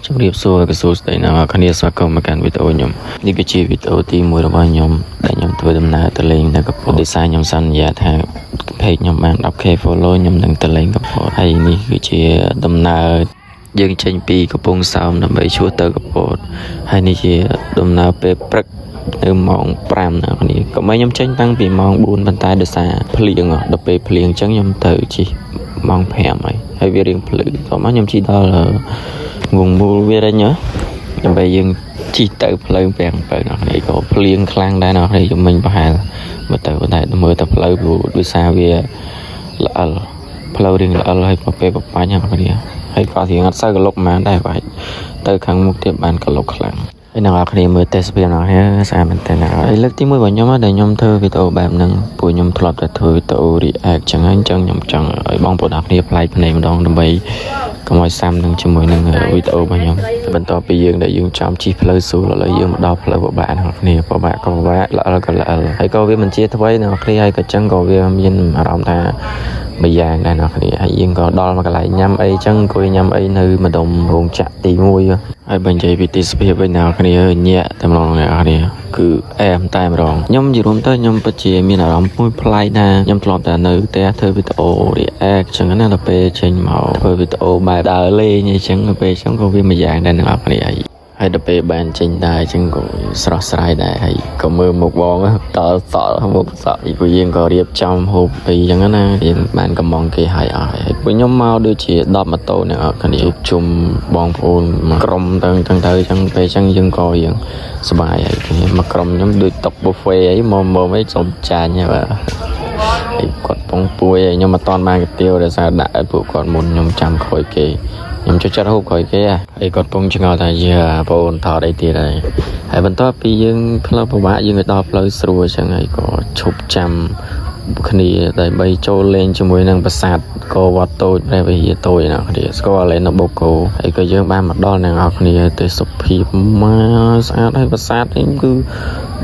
ជំរាបសួរកសួស្តីអ្នកនរគ្នាស្វាគមន៍មកកាន់វីដេអូខ្ញុំនេះគឺជាវីដេអូទី1របស់ខ្ញុំដែលខ្ញុំធ្វើដំណើរទៅលេងនៅកំពតដោយសារខ្ញុំសន្យាថា page ខ្ញុំបាន 10K follow ខ្ញុំនឹងទៅលេងកំពតហើយនេះគឺជាដំណើរយើងចេញពីកំពង់សោមដើម្បីឆ្ពោះទៅកំពតហើយនេះជាដំណើរពេលព្រឹកនៅម៉ោង5អ្នកគ្នាក៏មិនខ្ញុំចេញតាំងពីម៉ោង4ប៉ុន្តែដោយសារភ្លៀងដល់ពេលភ្លៀងអញ្ចឹងខ្ញុំទៅជិះម៉ោង5ហើយហើយវារៀងភ្លឺតោះមកខ្ញុំជិះដល់ងងមូលវារិញហ៎ដើម្បីយើងជិះទៅផ្លូវពាំងពៅអ្នកគ្នាក៏ភ្លៀងខ្លាំងដែរអ្នកគ្នាយំមិញប្រហែលមើលទៅប៉ុន្តែមើលទៅផ្លូវព្រោះដោយសារវាល្អិលផ្លូវរៀងល្អិលហើយពេលបបាញ់អ្នកគ្នាហើយក៏រៀងអត់សូវកលុកហ្មងដែរបាច់ទៅខាងមុខទៀតបានកលុកខ្លាំងហើយអ្នកនរគ្នាមើលទេសភាពអ្នកគ្នាស្អាតមែនតើហើយលើកទី1របស់ខ្ញុំដែលខ្ញុំធ្វើវីដេអូបែបហ្នឹងពួកខ្ញុំធ្លាប់តែធ្វើវីដេអូ react ចឹងហើយអញ្ចឹងខ្ញុំចង់ឲ្យបងប្អូនអ្នកគ្នាប្លែកភ្នែកម្ដងដើម្បីកុំឲ្យซ้ำនឹងជាមួយនឹងវីដេអូរបស់ខ្ញុំបន្ទាប់ពីយើងដែលយើងចាំជិះផ្លូវស្រួលឥឡូវយើងមកដល់ផ្លូវពិបាកអ្នកគ្នាពិបាកក៏ពិបាកល្អិលក៏ល្អិលហើយក៏វាមិនជាថ្មីអ្នកគ្នាហើយក៏ចឹងក៏វាមានអារម្មណ៍ថាមួយយ៉ាងដែរអ្នកគ្នាហើយយើងក៏ដល់មកកន្លែងញ៉ាំអីចឹងអង្គុយញ៉ាំអីនៅម្ដុំរោងចក្រទី1ហើយបើនិយាយពីទេសភាពវិញអ្នកគ្នាញាក់តែម្ដងអ្នកគ្នាគឺអែមតែម្ដងខ្ញុំនិយាយរួមទៅខ្ញុំពិតជាមានអារម្មណ៍មួយប្លែកណាខ្ញុំធ្លាប់តែនៅផ្ទះធ្វើវីដេអូ react ចឹងណាដល់ពេលចេញមកធ្វើវីដេអូបែបដើរលេងអីចឹងដល់ពេលចឹងក៏វាមួយយ៉ាងដែរអ្នកគ្នាហើយហើយដល់ពេលបានចេញដែរអញ្ចឹងក៏ស្រស់ស្រាយដែរហើយក៏មើលមុខបងតសល់មុខសក់ពីពួកយើងក៏រៀបចំហូបអីចឹងណាយើងបានកំងគេឲ្យអស់ហើយពួកខ្ញុំមកដូចជា10ម៉ូតូអ្នកនរគ្នាជួបជុំបងប្អូនមកក្រុមទៅចឹងទៅចឹងពេលចឹងយើងក៏យើងសប្បាយហើយគ្នាមកក្រុមខ្ញុំដូចតុក buffet អីមកមកអីសុំចាញ់ហើយបាទហើយគាត់ពងពួយហើយខ្ញុំអត់តន់បានកាទៀវដោយសារដាក់ឲ្យពួកគាត់មុនខ្ញុំចាំក្រោយគេខ្ញុំចូលចិត្តហូបក្រោយគេហើយគាត់ពងឆ្ងល់ថាយាបងថតអីទៀតហើយហើយបន្ទាប់ពីយើងផ្លូវពិបាកយើងទៅដល់ផ្លូវស្រួលអញ្ចឹងហើយក៏ឈប់ចាំគ្នាដើម្បីចូលលេងជាមួយនឹងប្រាសាទកវត្តតូចព្រះវិហារតូចអ្នកគ្នាស្គាល់លេងនៅបូកូហើយក៏យើងបានមកដល់អ្នកនរគ្នាទេសភាពមកស្អាតហើយប្រាសាទនេះគឺ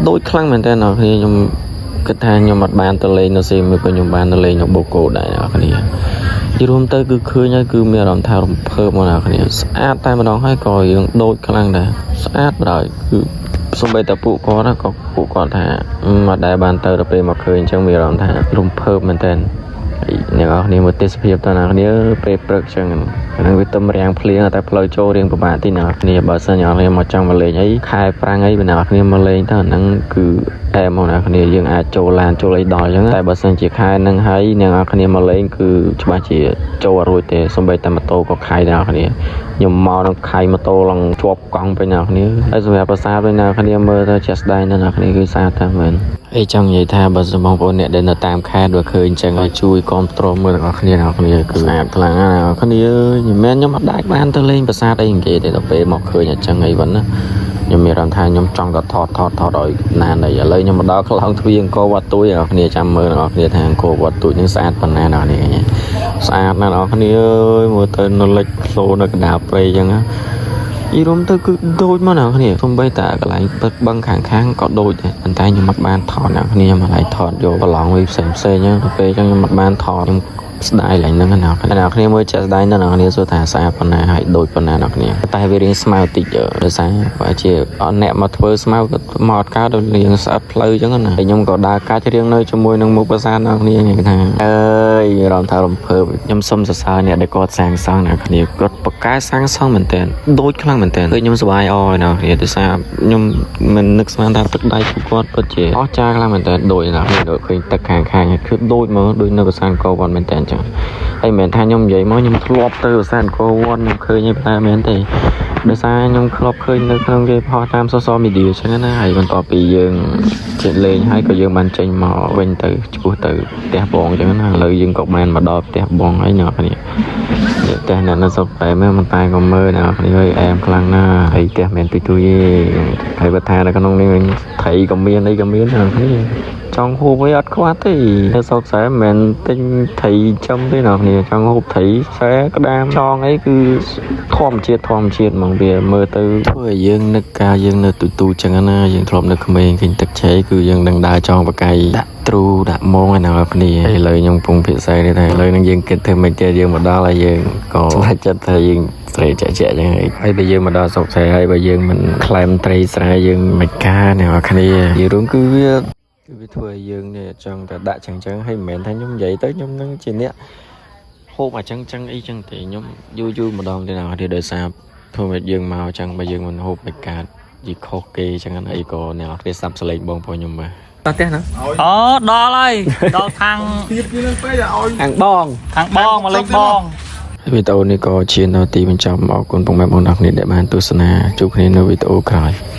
ដូចខ្លាំងមែនតើអ្នកគ្នាខ្ញុំគិតថាខ្ញុំអត់បានទៅលេងនៅសៀមរាបក៏ខ្ញុំបានទៅលេងនៅបូកូដែរអ្នកគ្នានិយាយរួមទៅគឺឃើញហើយគឺមានអារម្មណ៍ថារំភើបមកអ្នកគ្នាស្អាតតែម្ដងហើយក៏យើងដូចខ្លាំងដែរស្អាតបណ្ដោយគឺសំបីតែពួកគាត់ក៏ពួកគាត់ថាមកដែរបានទៅដល់ពេលមកឃើញអញ្ចឹងមានអារម្មណ៍ថារំភើបមែនតើហើយអ្នកនរគ្នាមើលទេសភាពតើអ្នកគ្នាពេលព្រឹកអញ្ចឹងហ្នឹងវាទំរាំងភ្លៀងតែផ្លូវចូលរៀងពិបាកតិចអ្នកនរគ្នាបើសិនអ្នកនរគ្នាមកចង់មកលេងអីខែប្រាំងអីបើអ្នកនរគ្នាមកលេងទៅអាហ្នឹងគឺតែមកអ្នកគ្នាយើងអាចចូលឡានចូលអីដល់អញ្ចឹងតែបើសិនជាខែហ្នឹងហើយអ្នកនរគ្នាមកលេងគឺច្បាស់ជាចូលអត់រួចទេសំបីតែម៉ូតូក៏ខៃដែរអ្នកគ្នាខ្ញុំមកនឹងខៃម៉ូតូឡើងជាប់កង់ទៅអ្នកគ្នាហើយសម្រាប់ប្រាសាទវិញអ្នកគ្នាមើលទៅជាក់ស្ដែងណាស់អ្នកគ្នាគឺស្អាតតែមែនអីចង់និយាយថាបើសិនបងប្អូនអ្នកដែលនៅតាមខេត្តបើឃើញអញ្ចឹងឲ្យជួយគាំទ្រមើលទាំងអស់គ្នាអ្នកគ្នាគឺស្អាតខ្លាំងណាស់អ្នកគ្នាមិនមែនខ្ញុំអត់ដាច់បានទៅលេងប្រាសាទអីគេទេដល់ពេលមកឃើញអញ្ចឹងអីវិញណាខ្ញុំមានអារម្មណ៍ថាខ្ញុំចង់តែថតថតថតឲ្យណានអីឥឡូវខ្ញុំមកដល់ខ្លោងទ្វារអង្គរវត្តទួយអ្នកគ្នាចាំមើលអ្នកគ្នាថាអង្គរវត្តទួយនឹងស្អាតប៉ុណ្ណាអ្នកគ្នាស្អាតណាស់អ្នកគ្នាអើយមើលទៅនៅលិចឃ្លោនៅកណ្ដាលព្រៃអញ្ចឹងណាយីរួមទៅគឺដូចមកអ្នកគ្នាសំបីតែកន្លែងពឹកបឹងខាងខាងក៏ដូចដែរប៉ុន្តែខ្ញុំអត់បានថតអ្នកគ្នាខ្ញុំកន្លែងថតយកប្រឡងវិញផ្សេងផ្សេងហ្នឹងទៅពេលអញ្ចឹងខ្ញុំអត់បានថតខ្ញុំស្ដាយឡើងហ្នឹងណាអ្នកគ្នាមើលជាក់ស្ដាយណាស់អ្នកគ្នាសួរថាស្អាតប៉ុណ្ណាហើយដូចប៉ុណ្ណាអ្នកគ្នាតែវារៀងស្មៅតិចដោយសារបើជាអត់អ្នកមកធ្វើស្មៅក៏មកអត់កើតដល់រៀងស្អិតផ្លូវអញ្ចឹងណាហើយខ្ញុំក៏ដើរកាច់រៀងនៅជាមួយនឹងមុខប្រាសាទអ្នកគ្នាគេថាអើយអារម្មណ៍ថារំភើបខ្ញុំសុំសរសើរអ្នកដែលគាត់សាងសង់អ្នកគ្នាគាត់បកកែសាងសង់មែនតើដូចខ្លាំងមែនតើគឺខ្ញុំសប្បាយអរអ្នកគ្នាដោយសារខ្ញុំមិននឹកស្មានថាទឹកដៃពួកគាត់ពិតជាអស្ចារ្យខ្លាំងមែនតើដូចអ្នកគ្នាដូចឃើញទឹកខាងខាងគឺដូចមកដូចនៅប្រាសាទអង្គរវត្តមែនតើអញ្ចឹងហើយមិនមែនថាខ្ញុំនិយាយមកខ្ញុំធ្លាប់ទៅប្រាសាទអង្គរវត្តខ្ញុំឃើញឯតែមែនទេដោយសារខ្ញុំធ្លាប់ឃើញនៅក្នុងគេផុសតាម social media អញ្ចឹងណាហើយបន្ទាប់ពីយើងជិះលេងហើយក៏យើងបានចេញមកវិញទៅឆ្ពោះទៅផ្ទះបងអញ្ចឹងណាឥឡូវយើងក៏បានមកដល់ផ្ទះបងហើយអ្នកគ្នានេះផ្ទះអ្នកនៅស្រុកបែមមិនតែក៏មើលអ្នកគ្នាអើយអែមខ្លាំងណាស់ហើយផ្ទះមិនទុយទុយទេហើយបើថានៅក្នុងនេះវិញត្រីក៏មានអីក៏មានអ្នកគ្នា ចង់ហូបអីអត់ខ្វះទេនៅស្រុកស្រែមិនមែនទិញត្រីចំទេអ្នកគ្នាចង់ហូបត្រីស្រែក្តាមចងអីគឺធម្មជាតិធម្មជាតិហ្មងវាមើលទៅធ្វើឲ្យយើងនឹកកាលយើងនៅទូទូចឹងណាយើងធ្លាប់នៅក្មេងឃើញទឹកជ្រៃគឺយើងនឹងដើរចងបកាយដាក់ទ្រូដាក់មងឯអ្នកគ្នាឥឡូវខ្ញុំកំពុងពិសេសនេះថាឥឡូវនឹងយើងគិតធ្វើម៉េចទៀតយើងមកដល់ហើយយើងក៏សម្រេចចិត្តថាយើងស្រែចាក់ចាក់ចឹងហើយហើយបើយើងមកដល់ស្រុកស្រែហើយបើយើងមិនក្លែមត្រីស្រែយើងមិនការអ្នកគ្នានិយាយរួមគឺវាធ្វើឲ្យយើងនេះចង់តែដាក់ចឹងចឹងហើយមិនមែនថាខ្ញុំនិយាយទៅខ្ញុំនឹងជាអ្នកហូបអាចឹងចឹងអីចឹងទេខ្ញុំយូរយូរម្ដងទេណាទេដោយសារធ្វើឲ្យយើងមកចឹងបើយើងមិនហូបមិនកើតយីខុសគេចឹងណាអីក៏អ្នកនរគ្នាស្ដាប់សលេងបងប្អូនខ្ញុំបាទតោះផ្ទះណា អូដល់ហើយដល់ខាង ទៀតពីនឹងពេកឲ្យ ខាងបង ខាងបងមកលេងបង វីដេអូនេះក៏ឈានដល់ទីបញ្ចប់អរគុណពុកម៉ែបងប្អូនអរគ្នាដែលបានទស្សនាជួបគ្នានៅវីដេអូក្រោយ។